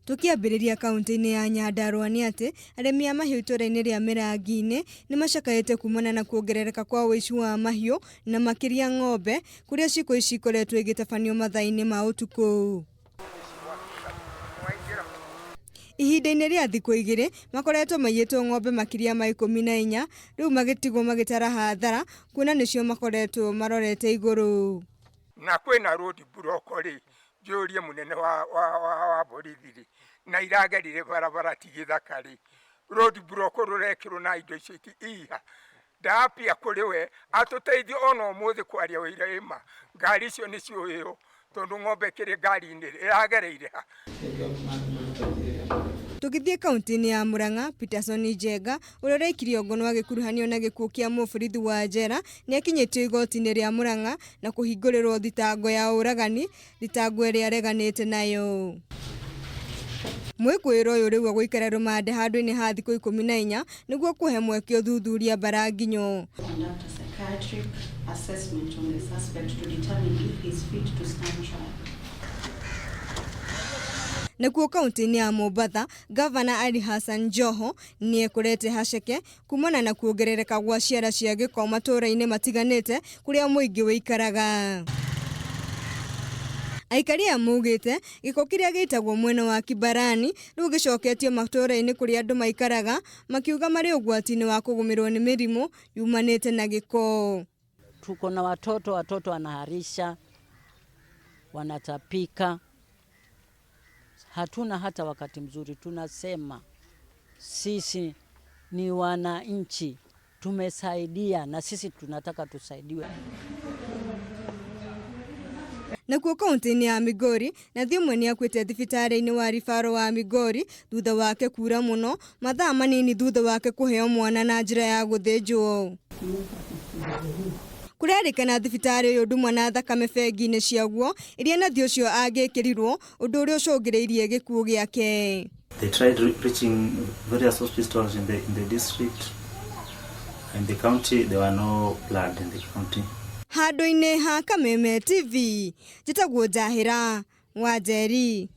Tũkĩambĩrĩria kaunti-inĩ ya Nyandarua nĩ atĩ arĩmi a mahiũ itũra-inĩ rĩa Mĩrangi-inĩ nĩ macakaĩte kumana na kuongerereka kwa ũici wa mahiũ na makĩria ng'ombe kũrĩa ciĩko ici ikoretwo igĩtabanio mathaa-inĩ ma ũtukũ. Ihinda-inĩ rĩa thikũ igĩrĩ makoretwo maiyĩtwo ng'ombe makĩria ma 14 rĩu magĩtigwo magĩtara hathara kuona nĩcio makoretwo marorete igũrũ. Na kwĩna road block rĩ, njũrie mũnene wa, wa, wa, wa borithi rĩ, na iragerire barabara ti gĩthaka rĩ, road block rũrekĩrwo na indo icio iha ndapia kũrĩ we atũteithie ona ũmũthĩ kwaria ũira ĩma ngari icio nĩ ciũĩo tondũ ng'ombe ĩkĩrĩ ngari-inĩ ĩragereire ha. Tũgĩthiĩ kaunti-inĩ ya Murang'a, Peterson Njenga, ũrĩa ũraikirio ngono agĩkuruhanio na gĩkuũ kĩa mũborithi wa njera, nĩ akinyĩtio igoti-inĩ rĩa Murang'a na kũhingũrĩrwo thitango ya ũragani, thitango ĩrĩa areganĩte nayo. Mwĩkũĩrwo ũyũ rĩu egũikara rũmande handũ-inĩ ha thikũ 14 nĩguo kũhe mweke ũthuthuria mbaranginyo. Conduct a psychiatric assessment on the suspect to determine if he is fit to stand trial. Nakuo kaunti-inĩ ya Mombatha, Gavana Ali Hassan Joho nĩ ekũrete haceke kumana na kuongerereka gwa ciara cia gĩko matũũra-inĩ matiganĩte kũrĩa mũingĩ ũikaraga. Aikari aya maugĩte gĩko kĩrĩa gĩitagwo mwena wa Kibarani rĩu gĩcoketio matũũra-inĩ kũrĩa andũ maikaraga, makiuga marĩ ũgwati-inĩ wa kũgũmĩrwo nĩ mĩrimũ yumanĩte na gĩko. Tuko na watoto, watoto wanaharisha, wanatapika, hatuna hata wakati mzuri. Tunasema sisi ni wananchi, tumesaidia na sisi tunataka tusaidiwe. Nakuo kaunti-inĩ ya Migori, nathi ũmwe nĩ akuĩte thibitarĩ-inĩ wa ribaro wa Migori thutha wake kura mũno mathaa manini thutha wake kũheo mwana na njĩra ya gũthĩnjwo. Kũrerĩkana thibitarĩ ũyũ ndumwa na thakame bengi-inĩ ciaguo iria nathi ũcio angĩkĩrirwo, ũndũ ũrĩa ũcũngĩrĩirie gĩkuũ gĩake. They tried reaching various hospitals in the district and the county. There were no blood in the county. Handũ-inĩ ha Kameme TV, njĩtagwo Njahĩra wa Njeri.